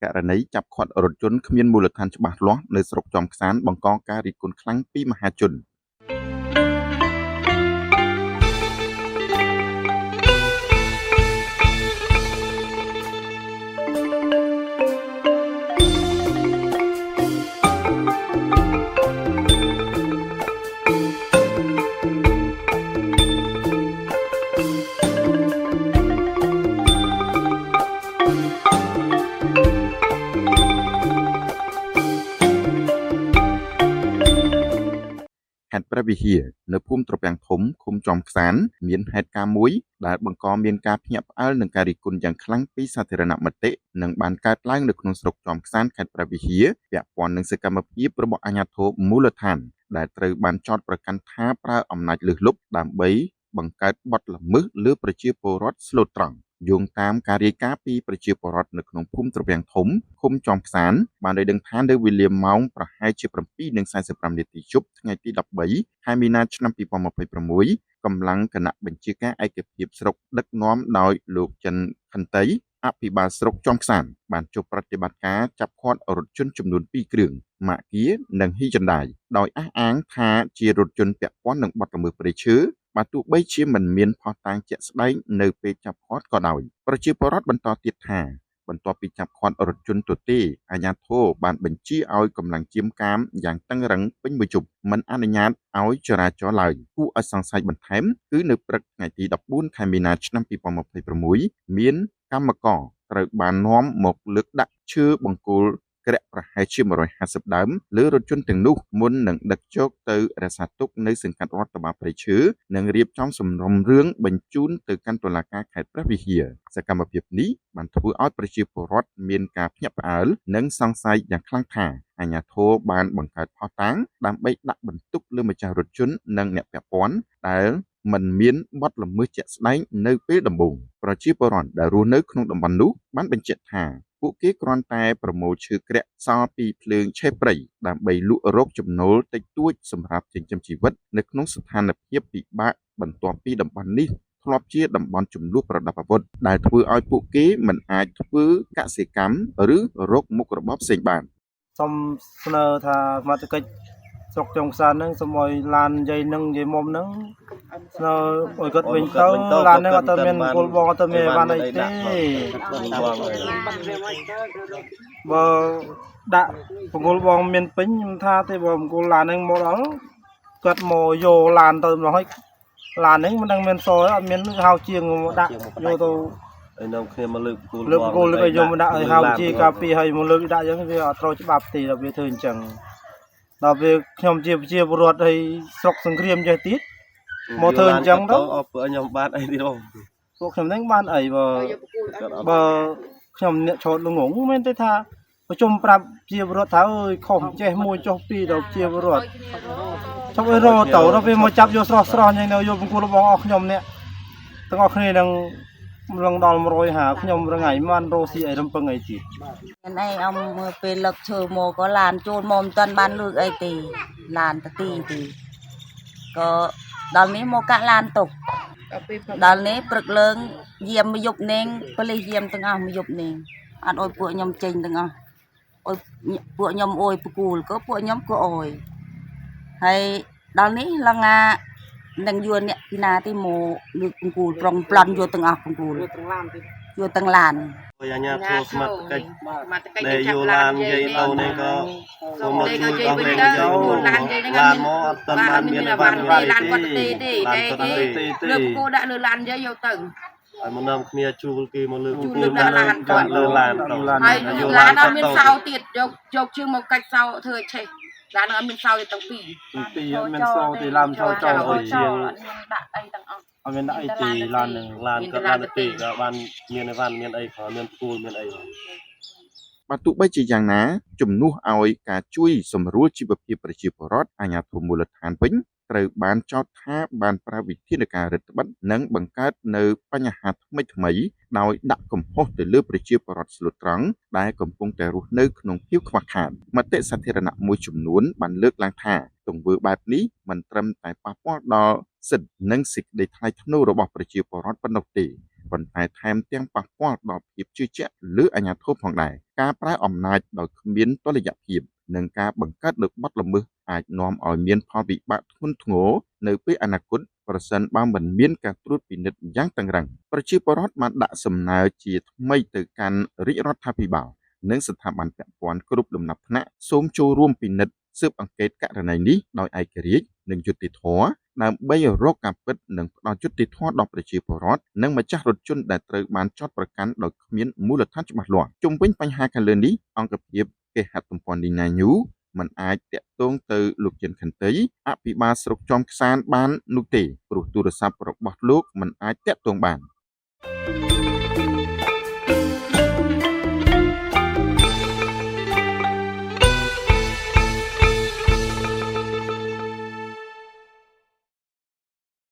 ករណីចាប់ឃាត់រថយន្តគ្មានមូលដ្ឋានច្បាស់លាស់នៅស្រុកជាំក្សាន្តបង្កការរិះគន់ខ្លាំងពីមហាជន។ ខេត្តព្រះវិហារនៅភូមិត្រពាំងធំឃុំជាំក្សាន្តមានហេតុការណ៍មួយដែលបង្កមានការភ្ញាក់ផ្អើលនិងការរិះគន់យ៉ាងខ្លាំងពីសាធារណមតិនិងបានកើតឡើងនៅក្នុងស្រុកជាំក្សាន្តខេត្តព្រះវិហារពាក់ព័ន្ធនឹងសកម្មភាពរបស់អាជ្ញាធរមូលដ្ឋានដែលត្រូវបានចោទប្រកាន់ថាប្រើអំណាចលើសលប់ដើម្បីបង្កើតបទល្មើសលើប្រជាពលរដ្ឋស្លូតត្រង់។ យោងតាមការរាយការណ៍ពីប្រជាពលរដ្ឋនៅក្នុងភូមិត្រពាំងធំឃុំជាំក្សាន្តបានឲ្យដឹងថានៅវេលាម៉ោងប្រហែលជា7:45នាទីយប់ថ្ងៃទី13ខែមីនាឆ្នាំ2026កម្លាំងគណៈបញ្ជាការឯកភាពស្រុកដឹកនាំដោយលោកចិនខន្តីអភិបាលស្រុកជាំក្សាន្តបានចុះប្រតិបត្តិការចាប់ឃាត់រថយន្តចំនួន2គ្រឿងម៉ាកគៀនិងហ៊ីចិនដាយដោយអះអាងថាជារថយន្តពាក់ព័ន្ធនឹងបទល្មើសព្រៃឈើបើទោះបីជាមិនមានភស្តុតាងជាក់ស្ដែងនៅពេលចាប់ឃាត់ក៏ដោយ។ប្រជាពលរដ្ឋបន្តទៀតថាបន្ទាប់ពីចាប់ឃាត់រថយន្តទទេអាជ្ញាធរបានបញ្ជាឲ្យកម្លាំងយាមកាមយ៉ាងតឹងរ៉ឹងពេញមួយយប់មិនអនុញ្ញាតឲ្យចរាចរណ៍ឡើយគួរឲ្យសង្ស័យបន្ថែមគឺនៅព្រឹកថ្ងៃទី14ខែមីនាឆ្នាំ2026មានកម្មករត្រូវបាននាំមកលើកដាក់ឈើបង្គោលក្រាក់ប្រហែលជា150ដើមលើរថយន្តទាំងនោះមុននឹងដឹកយកទៅរក្សាទុកនៅសង្កាត់រដ្ឋបាលព្រៃឈើនិងរៀបចំសំណុំរឿងបញ្ជូនទៅកាន់តុលាការខេត្តព្រះវិហារសកម្មភាពនេះបានធ្វើឲ្យប្រជាពលរដ្ឋមានការភ្ញាក់ផ្អើលនិងសង្ស័យយ៉ាងខ្លាំងថាអាជ្ញាធរបានបង្កើតភស្តុតាងដើម្បីដាក់បន្ទុកលើម្ចាស់រថយន្តនិងអ្នកពាក់ព័ន្ធដែលមិនមានបទល្មើសជាក់ស្ដែងនៅពេលដំបូងប្រជាពលរដ្ឋដែលរស់នៅក្នុងតំបន់នោះបានបញ្ជាក់ថាពួកគេគ្រាន់តែប្រមូលឈើក្រាក់សល់ពីភ្លើងឆេះព្រៃដើម្បីលក់រកចំណូលតិចតួចសម្រាប់ចិញ្ចឹមជីវិតនៅក្នុងស្ថានភាពពិបាកបន្ទាប់ពីតំបន់នេះធ្លាប់ជាតំបន់ជម្លោះប្រដាប់អាវុធដែលធ្វើឲ្យពួកគេមិនអាចធ្វើកសិកម្មឬរកមុខរបរផ្សេងបាន។ សូមស្នើថាសមត្ថកិច្ចស្រុកចុងខ្សានហ្នឹងសូមឲ្យឡានយាយនឹងយាយមុំហ្នឹងស្នើឲ្យគាត់វិញទៅឡានហ្នឹងអត់ទៅមានគោលបងអត់ទៅមានបានអីទេបើដាក់បង្គោលបងមានពេញខ្ញុំថាទេបើបង្គោលឡានហ្នឹងមកដល់គាត់មកយកឡានទៅម្ល៉េះហើយឡានហ្នឹងមិនដឹងមានសអត់មានហៅជាងមកដាក់យកទៅ ឲ្យនាំគ្នាមកលើកគោល លើកគោលលើកឲ្យយកមកដាក់ឲ្យហៅជាការពីឲ្យមកលើកដាក់អញ្ចឹងវាអត់ត្រូវច្បាប់ទេដល់វាធ្វើអញ្ចឹងដល់វាខ្ញុំជាប្រជាពលរដ្ឋហើយស្រុកសង្គ្រាមចេះទៀតមកធ្វើអញ្ចឹងទៅ អត់ពួកខ្ញុំបានអីទៀតបង ពួកខ្ញុំហ្នឹងបានអីបើបើខ្ញុំអ្នកឆោតល្ងងមែនទេថាប្រជុំប្រាប់ជាពលរដ្ឋថាអើយខុសចេះមួយចុះពីរដល់ជាពលរដ្ឋចុះឲ្យរទៅដល់ពេលមកចាប់យកស្រស់ស្រស់អញ្ចឹងទៅយកបង្គោលបងអស់ខ្ញុំនេះទាំងអស់គ្នានឹងលងដល់150ខ្ញុំរងៃមិនរស់ស៊ីអីរំពឹងអីទៀត អីអមមើលពេលលឹកឈើមកក៏ឡានចូលមកមិនទាន់បានលើកអីទេឡានតទីទេក៏ដល់នេះមកកាក់ឡានទុកដល់នេះព្រឹកលើងយាមមួយយប់នេះប៉ូលីសយាមទាំងអស់មួយយប់នេះអត់អោយពួកខ្ញុំចេញទាំងអស់អោយពួកខ្ញុំអួយប្រគូលក៏ពួកខ្ញុំក៏អោយហើយដល់នេះលងអានឹងយួនអ្នកពីណាទេមកលើកបង្គោលប្រុងប្លន់យកទាំងអស់បង្គោលយកទាំងឡាន អាញាធរសមត្ថកិច្ចដែលយកឡានយាយទៅនេះក៏សូមមកជួយដោះលែងយកឡានឡានមកអត់ទាន់បានមានបាន ឡានគាត់ទេទេ ឡានគាត់ទេ គេលើកគោដាក់លើឡានយាយយកទៅ ឲ្យមកនាំគ្នាជួលគេមកលើក ជួលលើឡានគាត់ លើឡានទៅ ហើយឡានអត់មានសោទៀតយកយកជើងមកកាច់សោធ្វើឲ្យឆេះឡានអត់មានសោទេទាំងពីរ ទាំងពីរអត់មានសោទេឡានសោចោល ឲ្យជាង ដាក់អីទាំងអស់ អត់មានដាក់អីទេឡានហ្នឹង ឡានគាត់ឡានទេក៏បានមានអីវ៉ាន់មានអីផងមានគូលមានអីផង បើទោះបីជាយ៉ាងណាជំនួសឲ្យការជួយសម្រួលជីវភាពប្រជាពលរដ្ឋអាជ្ញាធរមូលដ្ឋានវិញត្រូវបានចោទថាបានប្រើវិធានការរឹតបន្តឹងនិងបង្កើតនៅបញ្ហាថ្មីៗដោយដាក់កំហុសទៅលើប្រជាពលរដ្ឋស្លូតត្រង់ដែលកំពុងតែរស់នៅក្នុងភាពខ្វះខាតមតិសាធារណៈមួយចំនួនបានលើកឡើងថាទង្វើបែបនេះមិនត្រឹមតែប៉ះពាល់ដល់សិទ្ធិនិងសេចក្តីថ្លៃថ្នូររបស់ប្រជាពលរដ្ឋប៉ុណ្ណោះទេ ប៉ុន្តែថែមទាំងប៉ះពាល់ដល់ភាពជឿជាក់លើអាជ្ញាធរផងដែរការប្រើអំណាចដោយគ្មានតុល្យភាពនិងការបង្កើតនូវបទល្មើសអាចនាំឲ្យមានផលវិបាកធ្ងន់ធ្ងរនៅពេលអនាគតប្រសិនបើមិនមានការត្រួតពិនិត្យយ៉ាងតឹងរ៉ឹងប្រជាពលរដ្ឋបានដាក់សំណើជាថ្មីទៅកាន់រាជរដ្ឋាភិបាលនិងស្ថាប័នពាក់ព័ន្ធគ្រប់លំដាប់ថ្នាក់សូមចូលរួមពិនិត្យស៊ើបអង្កេតករណីនេះដោយឯករាជ្យនិងយុត្តិធម៌ដើម្បីរកការពិតនិងផ្ដល់យុត្តិធម៌ដល់ប្រជាពលរដ្ឋនិងម្ចាស់រថយន្តដែលត្រូវបានចោទប្រកាន់ដោយគ្មានមូលដ្ឋានច្បាស់លាស់ជុំវិញបញ្ហាខាងលើនេះអង្គភាពគេហទំព័រនីណាញូមិនអាចតាក់ទងទៅលោកជិនខន្តីអភិបាលស្រុកជាំក្សាន្តបាននោះទេព្រោះទូរស័ព្ទរបស់លោកមិនអាចតាក់ទងបាន។